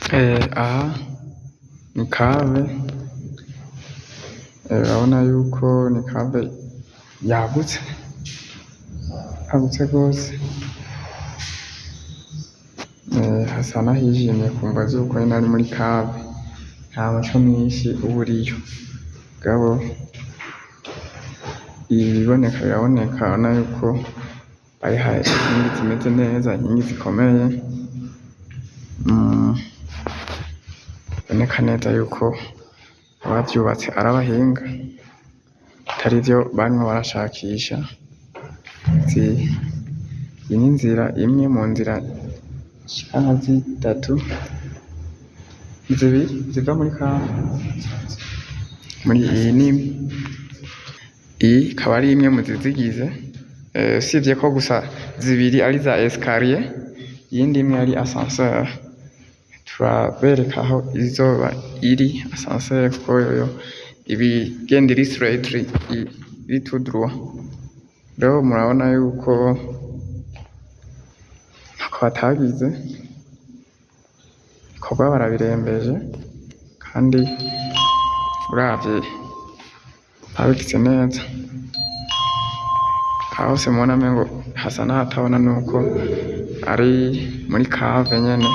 Aha ni cave, urabona yuko ni cave yagutse, yagutse gose. Hasa n'ahijimye kumva zuko nyene ari muri cave, nta muco mwinshi uba uriyo, mugabo ibiboneka biraboneka. Urabona yuko bayihaye inkingi zimeze neza, inkingi zikomeye. Biboneka neza yuko abavyubatse ari abahinga, atari ivyo barimwo barashakisha. Iyi ni inzira imwe mu nzira zishika nka zitatu, zibiri ziva muri cave. Muri iyi ni iyi ikaba ari imwe mu zizigize, usivye ko gusa zibiri ari za escalier, iyindi imwe ari ascenseur. Turabereka aho izoba iri ascenseur, kuko yoyo iba igenda iri straight, iri tout droit. Rero murabona yuko ntako batagize, ibikorwa barabirembeje, kandi uravye babigize neza. Aha hose mubona mengo hasa n'ahatabona, nuko ari muri cave nyene,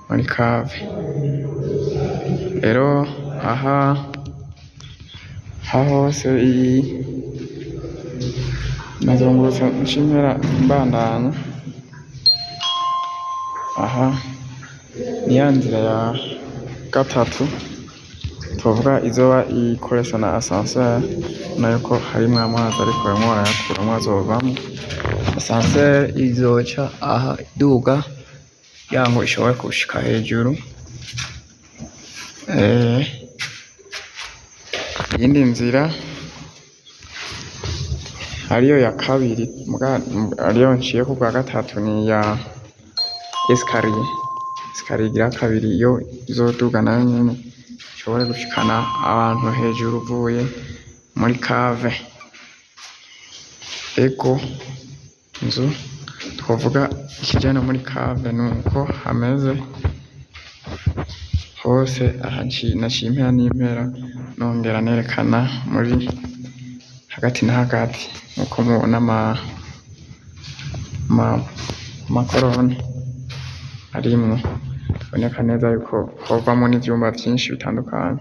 muri cave. Rero aha hose iyi nazungurutse nshimira mbandanya. Aha ni ya nzira ya gatatu tuvuga izoba ikoreshwa na ascenseur, nayo ko harimwo amazi, ariko barimwo barayakuramwo, azovamwo. Ascenseur izoca aha iduga kugira ngo ishobore gushika hejuru. Iyindi nzira ariyo ya kabiri, muga ariyo nciyeko bwa gatatu, ni iya escalier. Escalier igira kabiri yo izoduga nayo nyene ishobore gushikana abantu hejuru uvuye muri cave. Ego, inzu twovuga ikijana muri cave nuko hameze hose. Aha naciye impera n'impera, nongera nerekana muri hagati na hagati nkuko mubona ama colonnes arimwo, biboneka neza yuko hovamwo n'ivyumba vyinshi bitandukanye.